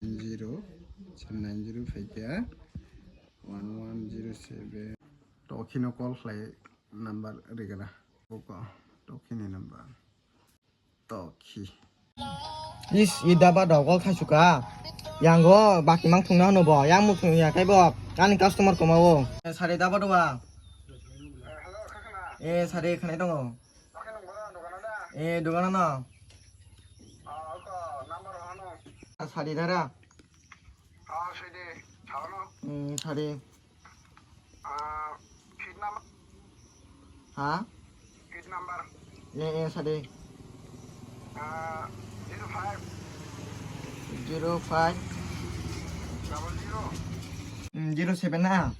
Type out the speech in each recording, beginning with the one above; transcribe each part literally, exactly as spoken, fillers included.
Zero, nine zero phaikha, one one zero seven. Tokhino call khlai number rigala. Oko, tokhini number. Tokhi. Is, i daba dogol khaisuka. Yango baki mang thungna hano bo. Yang muthung ya kai bo. Ani customer koma o. Sari daba doa. Eh, sari khane tongo. Eh, dogana no. Sari dara. Hmm, sari. Ah, feet number. Ha? Feet number. Eh, eh, sadi. Ah, zero five. Zero five. Double zero. Hmm, zero seven na?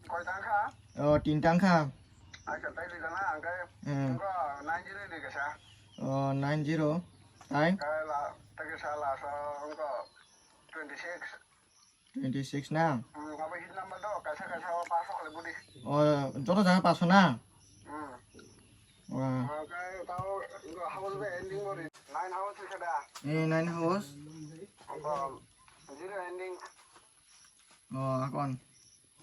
Koi tangkha? Oh, tin tangkha. Acha, tai di jana, angkai. Hmm. Angko nine zero di kesa. Oh, nine zero. Tai? Kai la, tai kesa la, so, angko twenty six. Twenty six na? Hmm, abo hit number do, kaisa kaisa o paso khlai budi. O, joto jaga paso na? Hmm. Wa. Angkai tao, angko house be ending bori. Nine house khe da. Eh, nine house. Angko zero ending. O, akon.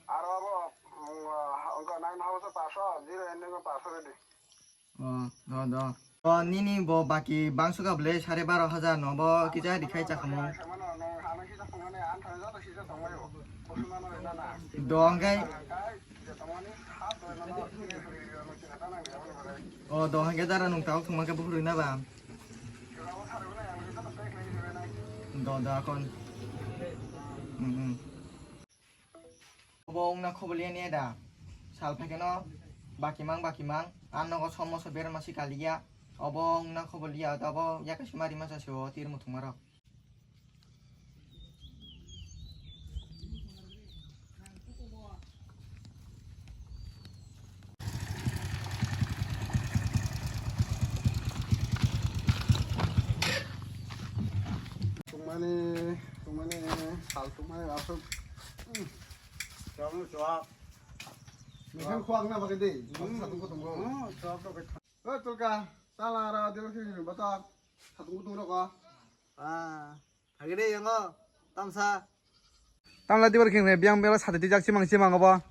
Aro abo, mm, angko nine house paso, zero ending paso ready. O, do, do. O, nini bo baki bangsuka bwle sare baro hajar no bo kisa rikhai chakamo. Do hwnkhe. O, do hwnkhe dara nung tabuk thwngma khe bukhurwi na ba? Do, do, akon. Hmm, hmm. Obo wngna khobor liya niya da. Sal phaikhe no bakimang bakimang. Ang nogo somoso berma si kaliya. Obo wngna khobor liya, obo yakasima rima chasio tir muthungmarok. Tungmani, tungmani, sal tungmani aswk. Hmm. Chwak no chwak. Mekhang khwak na bagwi de. Hmm. Satung kutung go. Hmm, chwak to khe. O tulka, tala ra dil khe ni batak. Satung kutung ro ko. Ah, thagi de yango. Tamsa. Tamla dibar kheng re, biang bela sate tijak simang simang obo.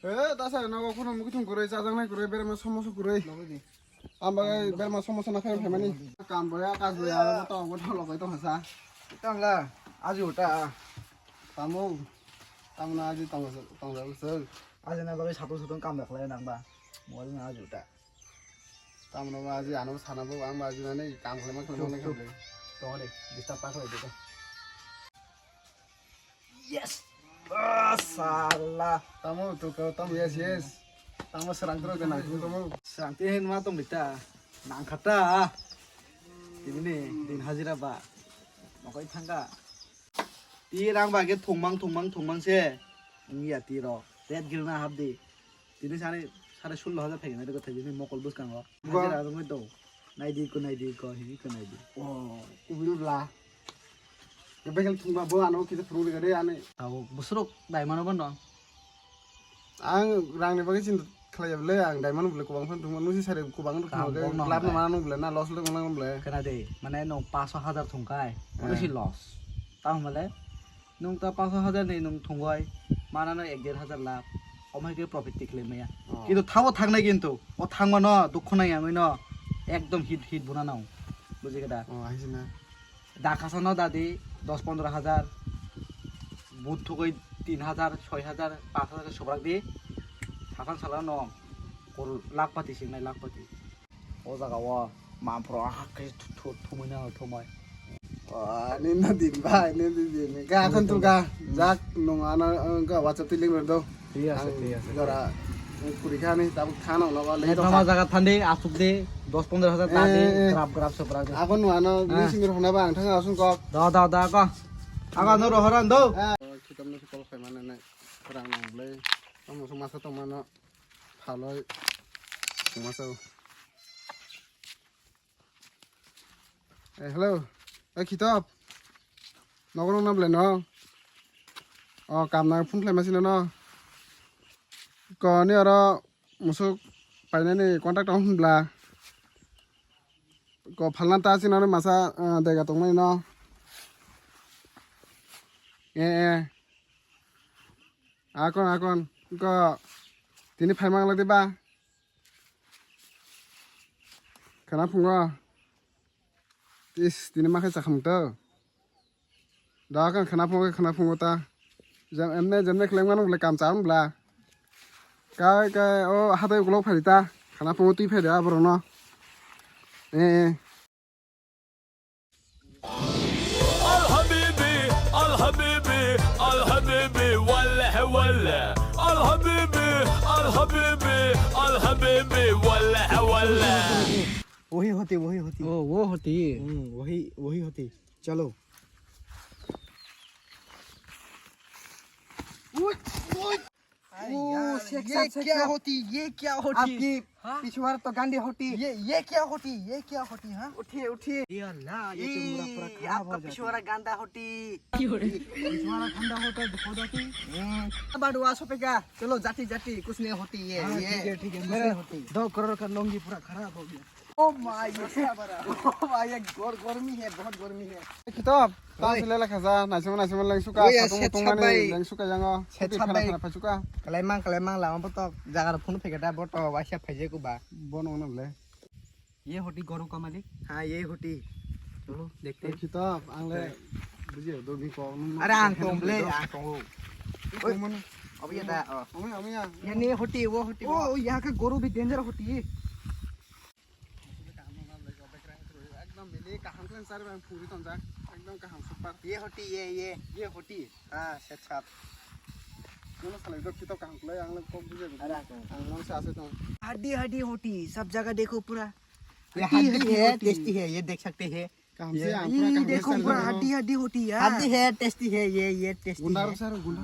He, ta sa nogo kuno mugi thung kurui, chajak nai kurui, berma somoso kurui. Nogo di. Am bagai berma somoso na khaim phaimani. Kam boya, kaj boya, abo to, abo to logai tong hasa. Tamla, aji uta. Tamo, tamna aji tong, tong jago sir. Aji na bagai satung satung kam da khlai nang ba. Mo aji na aji uta. Tamno ba aji ano sana bo ang ba aji nani kam khlai ma khlai ma khlai. Tong de, disturb pa khlai de. Yes. Ah, sala. Tamo to ko, tamo yes, yes. Tamo serang tro de nang tamo. Serang te hen ma tong bita. Nang khata. Tini din hajira ba. Mokoi thangka. Ti rang ba ge thongmang, thongmang, thongmang se. Ngi ya ti ro. Red grill na hap di. Tini sani sare sullo hajar thai na ko thai ni mokol bus kango. Ba. Hajira rung do. Nai di ko, nai di ko, hi ko nai di. Oh, kubil bla. Ke bekel thung ba bo ano kisa phuru de ani. Tao busruk dai mano bono. Ang rangni bagwi chinta khlai ya bwle, ang diamond bwle kubang phan thwngmano, nusi sari kubang rok thwngmano, no, lab no mano bwle, na loss le mano bwle. Khna de, mane nwng paso hajar thwngkhai, eh, obo si loss. Tamo hwnle nwng ta paso hajar ni nwng thwngwi manano ek der hajar lab, omo hai khe profit tikhlai maya. Oh. Kintu thabo thangnai kintu, o thangmano dukho nai yangwi no ekdom hit hit buna nang, buji khe da? Oh, hai se na. Da khasano dadi dos pondro hajar, but thugwi tin hajar, soi hajar, panch hajar khe sobrak di. Sasan salano kor lakpati singnai, lakpati. O jaga o manphro hak khe thu-, thu-, thumui nang thumui. O, nini din bai, nini din. Ga akhon tu ga. Jak nung ano, ga WhatsApp tiling ro do. Thik ase, ang thik ase. Jora, kuri kha ni, tabuk thana ulo ba, le to thama kha. Jaga thandi, asuk de, dos pondro hajar ta de, eh, eh, grab, grab se grab de. Ako nung ano, ah, ni singir hona ba, ang thang asun kok. Da, da, da, ko. Ako no rohoran do. Ah. Khitam no call khai mane ne, rang nang ble. Tamo sung masa tong mano, phaloi, sung masa. Eh, hello. Eh, Khitop. Nogo nung na belai no? O, kam na phone khlai ma sino no? Ko ni oro musuk painani contact tong hwnbla. Ko phalna ta sino masa, eh, dega tongmani no? Eh, eh. Akon, akon. Ko tini phaimang lagdi ba? Khana phungo. Is, tini ma khe chakham to. Da kan khana phungo, khana phungo ta. Jam emne, jamne khleng manu bla kam cham bla. Kai, kai, o hatai ukulok phari ta. Khana phungo twi phari aborok no. Eh, eh. Al habibi, al habibi, al habibi, wallah, wallah. Al habibi, al habibi, al habibi, wallah, wallah. वही होती, वही होती। ओ, वो होती। हम्म, वही, वही होती। चलो। अरे ओ, यार, शेख ये साहब, शेख क्या साहब। होती, ये क्या होती? आपकी हाँ? पिछवाड़ा तो गंदी होती। ये, ये क्या होती, ये क्या होती, हाँ? उठिए, उठिए। ये अल्लाह, ये तो पूरा, पूरा ई, खराब आपका हो जाती पिछवाड़ा है। गंदा होती। पिछवाड़ा ठंडा होता है, हो जाती। हम्म। अब आडू आ सोपेगा। चलो, जाती, जाती, कुछ नहीं होती ये, हाँ, ये ठीक है, ठीक है। कुछ मेरा नहीं होती। दो करोड़ का लुंगी पूरा खराब हो गया। ओ माय, ये क्या बरा? ओ माय, ये गर-, गर्मी है, बहुत गर्मी है। Kitab, ta sile lekha ja, naisima naisima lengsuka, satung mutung mani lengsuka yango. Seti phana phana phaisuka. Kalaimang, kalaimang lama botok, jaga phone phekada botok, waisa phaijak uba. Bono ono le. ये होती गोरू का मालिक? हाँ, ये होती। चलो, देखते हैं। Kitab, ang le buji do ni ko. अरे, ang tong le, ang tong. Oi, अब ये था, ओ। Ami, ami ya. ये नहीं होती, वो होती, वो। ओ, यहाँ का गोरू भी danger होती है। Ekdom bini kaham khe sar bang phuri tonjak. Ekdom kaham super. ये होती, ये, ये। ये होती। हाँ, shet sap। Kuno salai do Kitab kaham khlai ang le kok bujai. अरे, ang tong। Ang non se ase tong। हड्डी, हड्डी होती, सब जगह देखो पूरा। ये हड्डी, हड्डी हड्डी है, होती। Tasty है, ये देख सकते हैं। Kaham ये, se ang ये pura kaham देखो, khe पूरा sar hadi hadi hoti hai. हड्डी है, tasty है, ये, ये tasty है। Gunda sar gunda.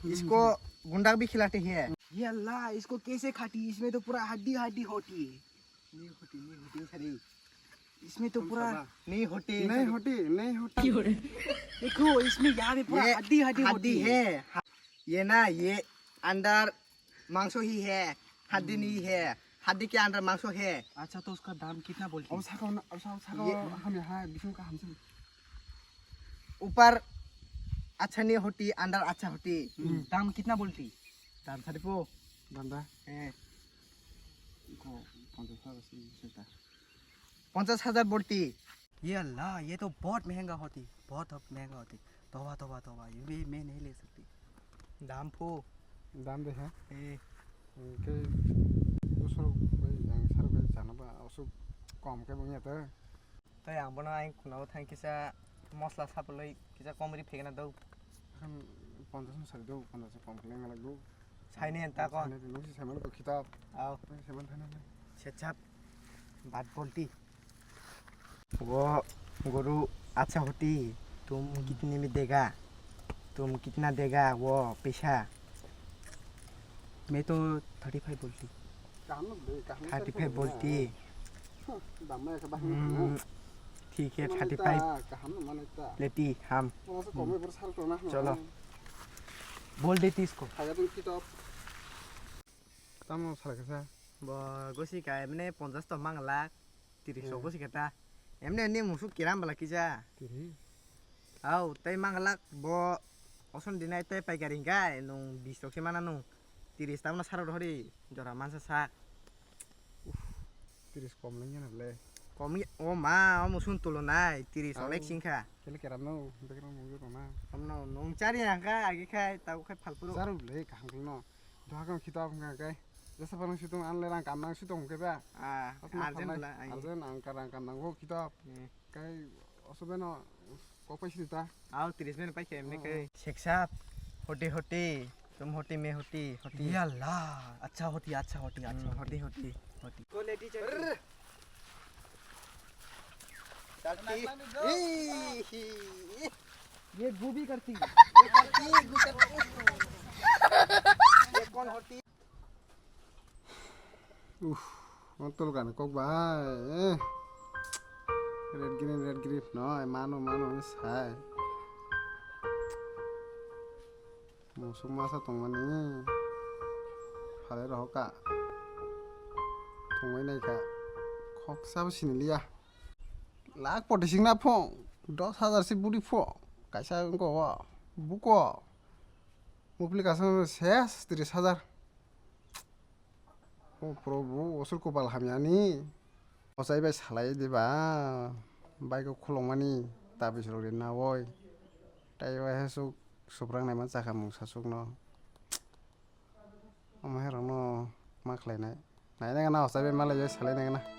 इसको गुंडा भी खिलाते हैं। ये अल्लाह, इसको कैसे खाती? इसमें तो पूरा हड्डी हड्डी होती है। नहीं होती, नहीं होती, सॉरी। इसमें तो पूरा नहीं होती, नहीं होती, नहीं होती। देखो, इसमें यहाँ पे पूरा ये हड्डी हड्डी होती है। ये ना, ये अंदर मांस ही है, हड्डी नहीं है। हड्डी के अंदर मांस है। अच्छा, तो उसका दाम कितना बोलती? Abo saka, abo saka, abo saka, ये हम यहाँ बिशुं का हमसे। ऊपर अच्छा नहीं होती, अंदर अच्छा होती। हम्म, दाम कितना बोलती? दाम saripo. Banda. हैं। Ko ponchas hajar sih, seta. पचास हज़ार बोलती। ये अल्लाह, ये तो बहुत महंगा होती, बहुत महंगा होती। तौबा, तौबा, तौबा, ये भी मैं नहीं ले सकती। दाम फो। Dam de ha? ए। Ke dusro bai ang sar bai chana ba asuk kom ke bung ya ta. Tai ang bono ang khunao thang kisa mosla sapaloi kisa komri phegna dou. Kan ponchas no sari dou, ponchas kom kle ngalak dou. Saini enta kon. Saini nung si saman ko Kitab. Au. Saman thana. Sechap. बात बोलती। वो गोरू अच्छा होती, तुम कितने में देगा? तुम कितना देगा वो पैसा? मैं तो थर्टी फ़ाइव बोलती। Kaham no bwlwi, kaham no. Thirty five बोलती। Dam ma khe bahai. हम्म, ठीक है, thirty five. Kaham no manai ta. लेती हम। Masa komai bor sar tona. चलो। बोल देती इसको। Thaya tong Kitab. Tamo salai kha sa? Bo gosi ka emne ponchas to mang lak, tiris rok gosi kha ta. Emne ni musuk kiram bala kisa. Tiris. Au, tei mang lak bo oson dinai tei paikari hingkai nung bis rok se mana nung. Tiris tamno saro rohori jora mansa sak. Tiris kom leng ya na le. Kom ya, o ma, o musun tulo nai, tiris onek singkha. Kele keram no, bekram mo yo na. Kom no, nung chari hangka agi khai, tau khai phalpuro. Charu le kaham no. Doha kang Kitab hwnka khe, jesa phano sitong anle rang kam nang sitong hwnke ba? Ah, asma urgent phalnai, bwla, ai. Urgent ang ka rang kam nango Kitab. Hmm. Kai osubeno kok pai sini ta? Ao, tiris minute pai khe, emne. Oh, khe. Oh. Sheikh sahab, hoti hoti, tum hoti, main hoti, hoti. Ya Allah, acha hoti, acha hoti, acha hoti. Hmm, hoti, hoti, hoti. Quality check. Arr! Chatti. Hi, hi. ये गोभी करती। ये करती, ये करती। ये कौन होती? Uff, motor kan kok bahai. Eh. Red green, red green. No, mano, mano, sai. Musuk masa tongmani phalai rohorkha. Thongbai naikha. Khoksa bo siniliya. Lakh poti singna pho, dos hajar se budi pho. Kaisa wngkha o. Buko. Mupli kasang ses tris hajar. O Probhu, osur kopal hamyani. Ochai bai salai diba. Baiko khulongmani tabis rok rinna oi. Tai bai hesuk suprang naima chakha mung sasukno. Omo herokno ma khlainai. Nainai gana ochai bai malai bai salai nai gana.